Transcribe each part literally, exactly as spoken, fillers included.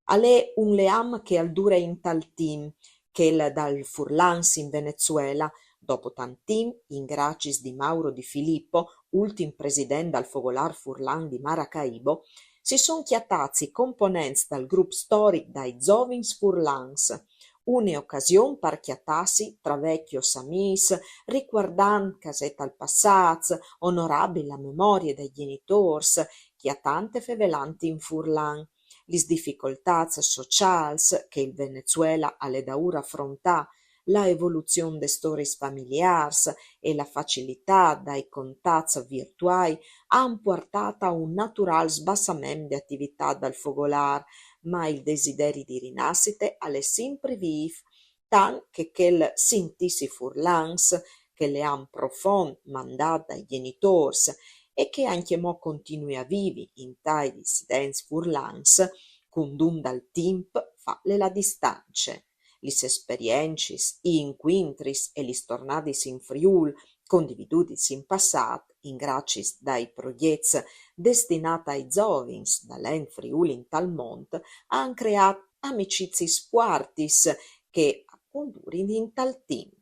Al è un leam che al dure intal timp, chel dai furlans in Venezuela. Dopo tant timp, in graciis di Mauro Di Filippo, ultim president dal Fogolâr Furlan di Maracaibo, si son cjatâts i components dal grup storic dai Zovins Furlans, une ocasion par cjatâsi tra vecjos amîs, ricuardant chel che al è passât, onorâ la memorie dai gjenitôrs, cjantant e fevelant in furlan. Lis dificoltâts sociâls che il Venezuela al è daûr a frontâ, la evoluzion des storiis familiârs e la facilitât dai contats virtuâi a àn puartât a un naturâl sbassament de ativitât dal fogolâr, ma il desideri di rinassite al è simpri vîf, tant che chel sintîsi furlans, chel leam profont mandât dai gjenitôrs e che ancjemò al continui a vivi intai dissidents furlans, cun dut dal timp fâ la distance. Lis esperiencis, i incuintris e lis tornadis in Friûl, condividudis in passât, in graciis dai progjets destinâts ai zovins dal Ent Friûl intal Mont, a àn creât amiciziis fuartis che a condurin intal timp.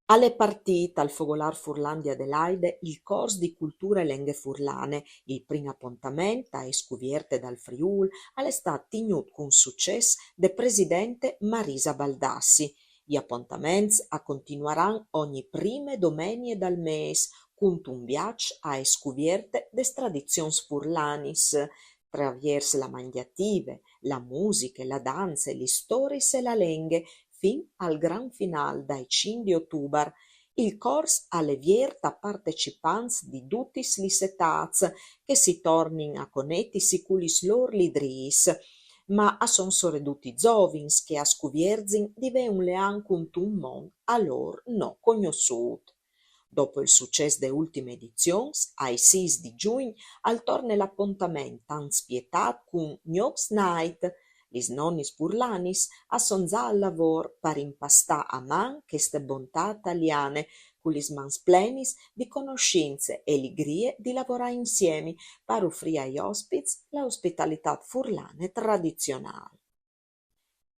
Al è partît al Fogolâr Furlan di Adelaide il cors di culture e lenghe furlane. Il prin apontament ae scuvierte dal Friûl al è stât tignût cun sucès de presidente Marisa Baldassi. I apontaments a continuaran ogni prime domenie dal mês, cuntun viaç ae scuvierte des tradizions furlanis, traviers la mangjative, la musiche, la danze, lis storiis e la lenghe, fin al gran finâl dai cinc di Otubar. Il cors al è viert a partecipants di dutis lis etâts, che si tornin a conetisi cu lis lôr lidrîs, ma a son soredut i zovins che a scuvierzin di vê un leam cuntun mont a lôr no cognossût. Dopo il sucès de ultime edizions, ai sîs di Jugn al torne l'apontament tant spietât cun Gnocs Night. Lis nonis furlanis a son za al lavôr par impastâ a man cheste bontât taliane, cu lis mans plenis di cognossince e ligrie di lavorâ insiemi par ufrî ai ospits la ospitalitât furlane tradizionâl.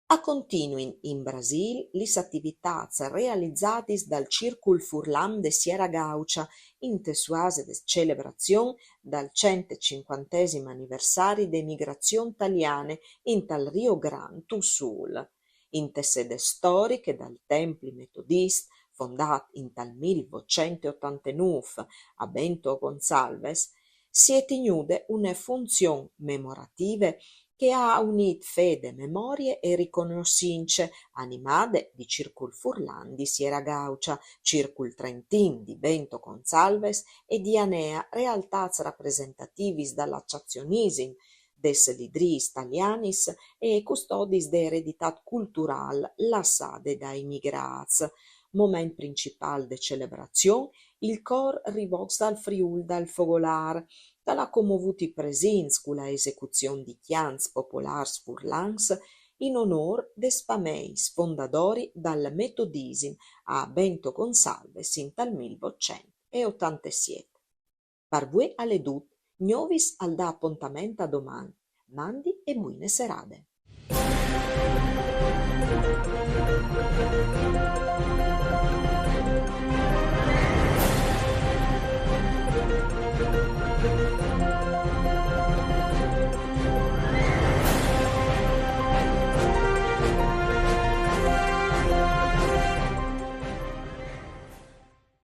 A continuin in Brasîl lis ativitâts realizadis dal Circul Furlan de Sierra Gaucha, inte suase de celebrazion dal cent e cincuantesim aniversari de emigrazion taliane intal Rio Grant do Sul. Inte sede storiche dal templi metodist, fondât intal mil votcent e otantenûf a Bento Gonçalves, si è tignude une funzion memorative che e à unît fede, memorie e ricognossince, animade di Circul Furlan di Sierra Gaucha, Circul Trentin di Bento Gonçalves e di Anea, realtâts rapresentativis dal associazionissim des lidrîs talianis e custodis de ereditât culturâl lassade dai migrâts. Moment principâl de celebrazion, il cor Rivox dal Friûl dal Fogolâr, che al à comovût i presints cu la esecuzion di cjants popolârs furlans in onôr des fameis fondadori dal metodisim a Bento Gonçalves intal mil votcent e otantesiet. Par vuê al è dut, Gnovis al dà apontament a doman. Mandi e buine serade.